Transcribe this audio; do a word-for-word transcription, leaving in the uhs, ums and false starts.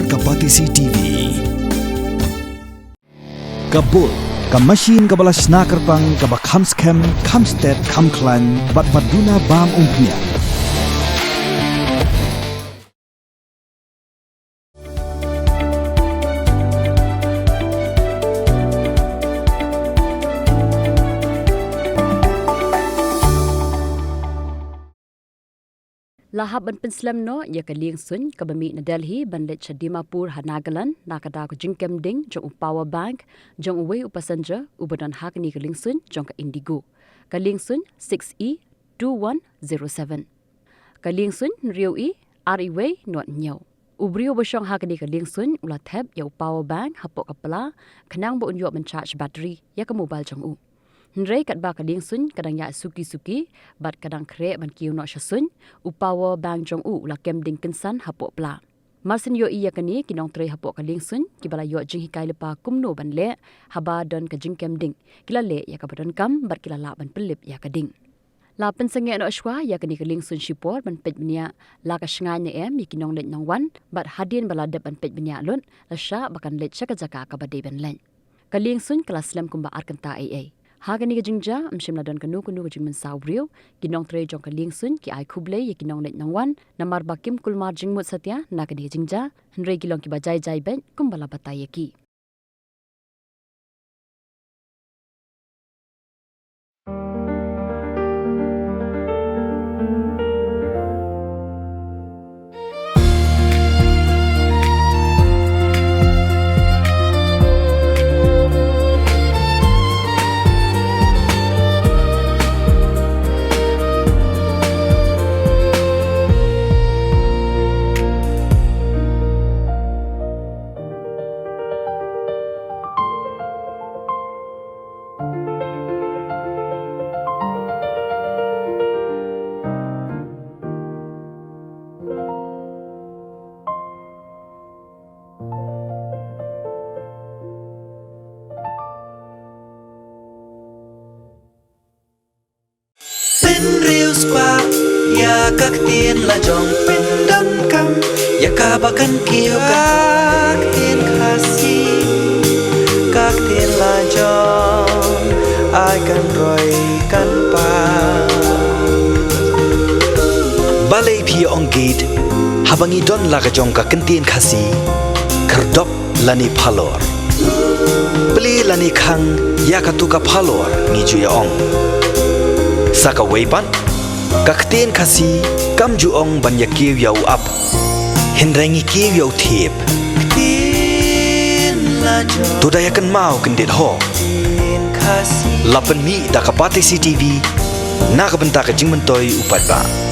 Ka Batesi T V. Ka Bull, ka machine kaba la shna kyrpang, kaba kham skhem, kham stet, kham khlaiñ, bad ba duna bam umphniang. La hap ban pynslem noh ïa ka lieng suiñ kaba mih na Delhi ban leit sha Dimapur ha Nagaland na ka daw ka jingkem ding jong u power bank jong uwei u passenger uba don ha kane ka lieng suiñ jong ka Indigo, ka lieng suiñ six E two one zero seven. Ka lieng suiñ hynriew E ar wei not hynñiew. U briew ba shong ha kane ka lieng suiñ u la thep ïa u power bank hapoh ka pla khnang ba un ïoh ban charge battery ïa ka mobile jong u. Hynrei katba ka lieng suiñ ka dang ïaid suki suki bad ka dang khreh ban kiew noh sha suiñ, u power bank jong u u la kem ding kynsan hapoh pla. Mar syn ïohi ïa kane, ki nongtrei hapoh ka lieng suiñ kiba la ïoh jinghikai lypa kumno ban leh haba don ka jingkem ding, ki la leh ïa kaba donkam bad ki la lah ban pynlip ïa ka ding. La pynsangeh noh shuwa ïa kane ka lieng suiñ shipor ban peit bniah la ka shngaiñ ne em ïa ki nongleit nongwan, bad hadien ba la dep ban peit bniah lut, la shah ba kan leit sha ka jaka kaba dei ban leit. Ka lieng suiñ ka la slem kumba ar kynta ei ei. Ha kane ka jingjia, ym shym la don kano kano ka jingmynsaw briew, ki nongtrei jong ka lieng suiñ ki ai khublei ïa ki nongleit nongwan namar ba kim kulmar jingmut satia na kane ka jingjia, hynrei ki long kiba jai jai beit kumba la batai ïa ki. Pynriewspah ïa ka ktien la jong, pyndonkam ïa kaba kan kiew ka ktien Khasi, ka ktien la jong, ai kan roi kan pan. Balei phi ong gate haba ngi don la ka jong ka ktien Khasi? Khyrdop lane phalor, plie lane khang ïa katu ka phalor, ngi ju ïa ong. Sa kawei pat, ka ktien Khasi kam ju ong ban ïa kiew ïa u ap, hynrei ngi kiew ïa u thiep. To da ïa kynmaw kyndit ho. La pynmih da ka Batesi T V na ka bynta ka jingmyntoi u paidbah.